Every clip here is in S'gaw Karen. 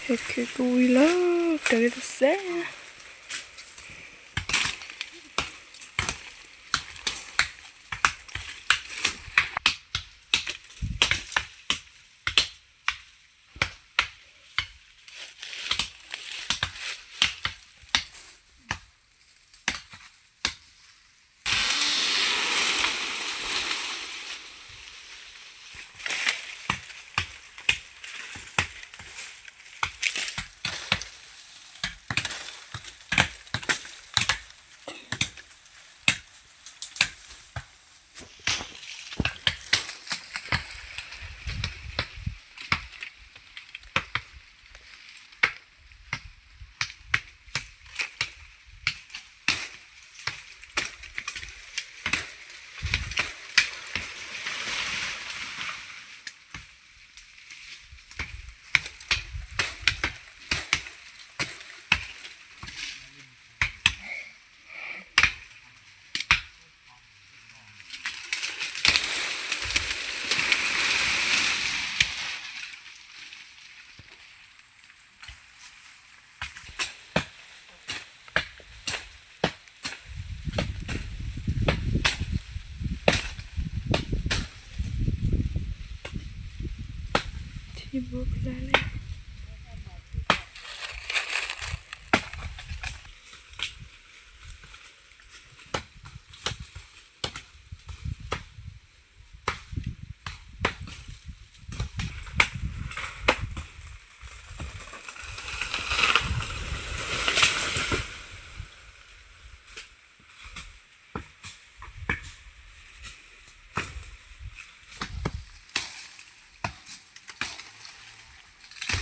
ဟဲခုကဝံၤလီၤ, ကတၢၢ်လၢတစဲး. ထံဘိဖျါလဲၣ်. အ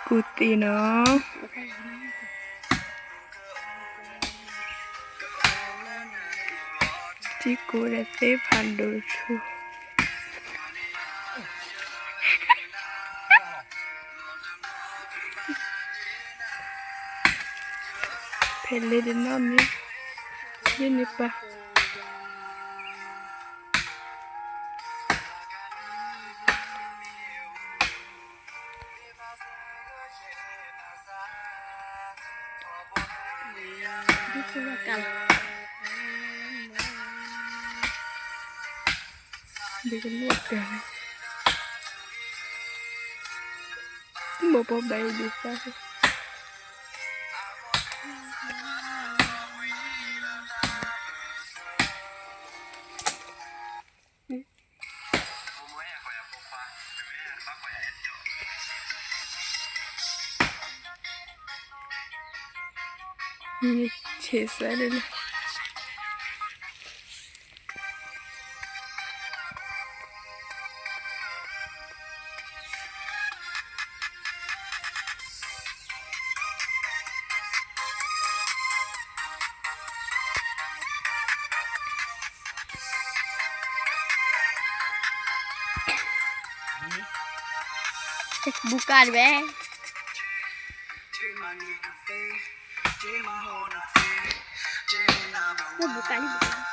ကူၣ်သ့ၣ်နီၤ, ထံကူၣ်ဒီးသ့ၣ်ဖးဒိၣ်ဆူၣ်, ဖဲလဲၣ်တနီၤမ့ၢ်, မ့ၢ်န့ၣ်ပၢ် ဒ်ကလိၣ်ကၢ်န့ၣ်, မ့ၢ်ပှၤဘၣ်အံၤဒ်သၣ် ဆံးစဲဒ်န့ၣ် ဘူးကါတဝဲ, ဘူးကါန့ၣ်,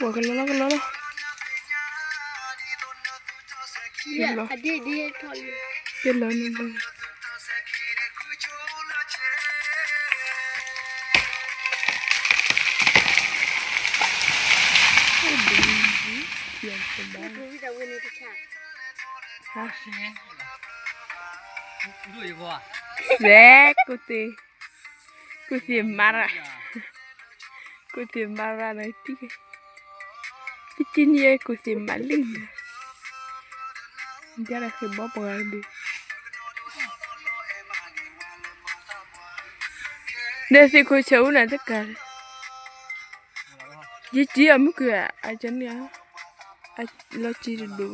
ပှၤကလီလီၤကလီလီၤ, ကလီ, ကလီန့ၣ်, စဲးကူၣ်သ့ၣ်, ကူၣ်သ့ၣ်မၤရၣ်, ကူၣ်သ့ၣ်မၤရၣ်န့ၣ်တံၢ်, တံၢ်တံၢ်န့ၣ် ကူၣ်သ့ၣ်မၤလံ, ဒ်လဲၣ်ဃ့ဘီပှၤဂၤဒုး, ဒီးသ့ၣ်ခိၣ်ဆၢအူန့ၣ်တကး, ယစံးအီၤမုၢ်က့ၤ, အကန့ၣ်, လီၤစံးတဒိၣ်, အတီၢ် နီ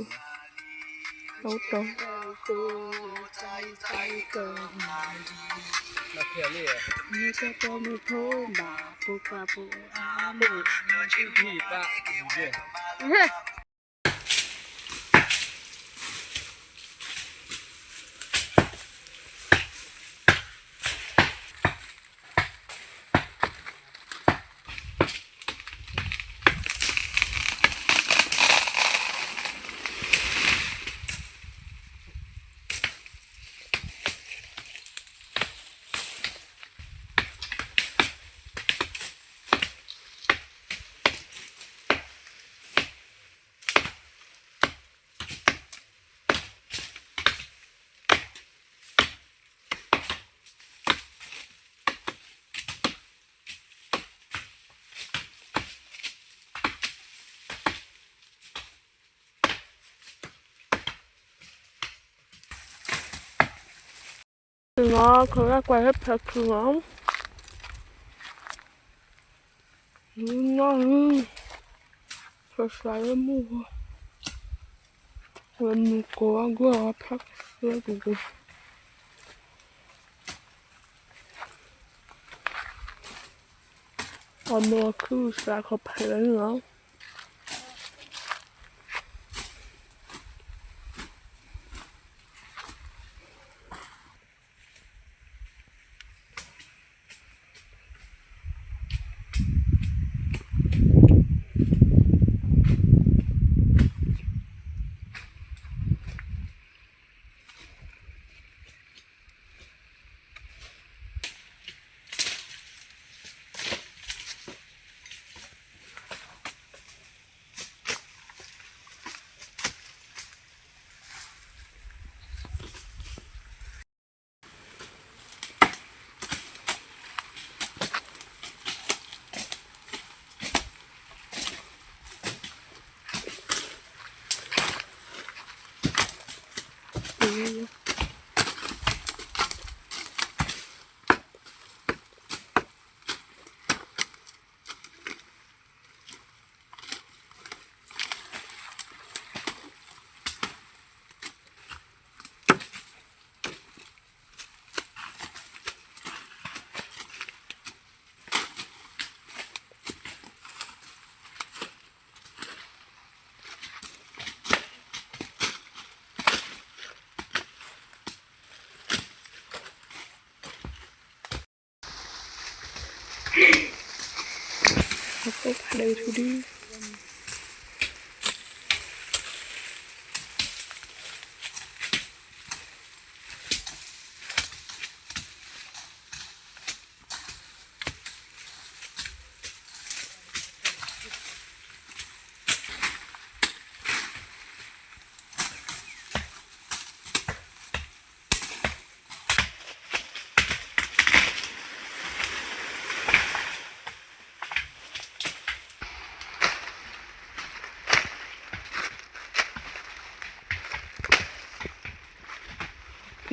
ၤ ခိးဂၤကွၢ်ဟဲဖၢခုၣ်နီၤ, နီၤ, ဖၢစှၤလၢမုၢ်ဂီၤ, ဝဲမုၢ်ကိးအဂီၢ်အဖၢလၢကက, အမိၢ်ခုစှၤခီဖျိလီၤ.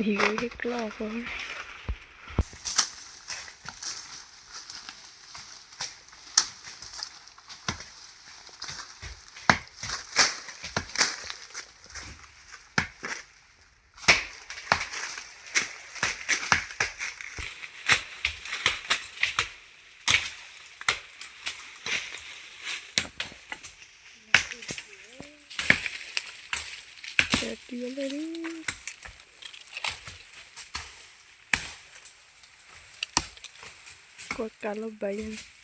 ယဟ့ၣ်ကျီၢ်ဖိ တံၢ်လၢ ကွၢ်ကးလီၤဘၣ်ယဲန့ၣ်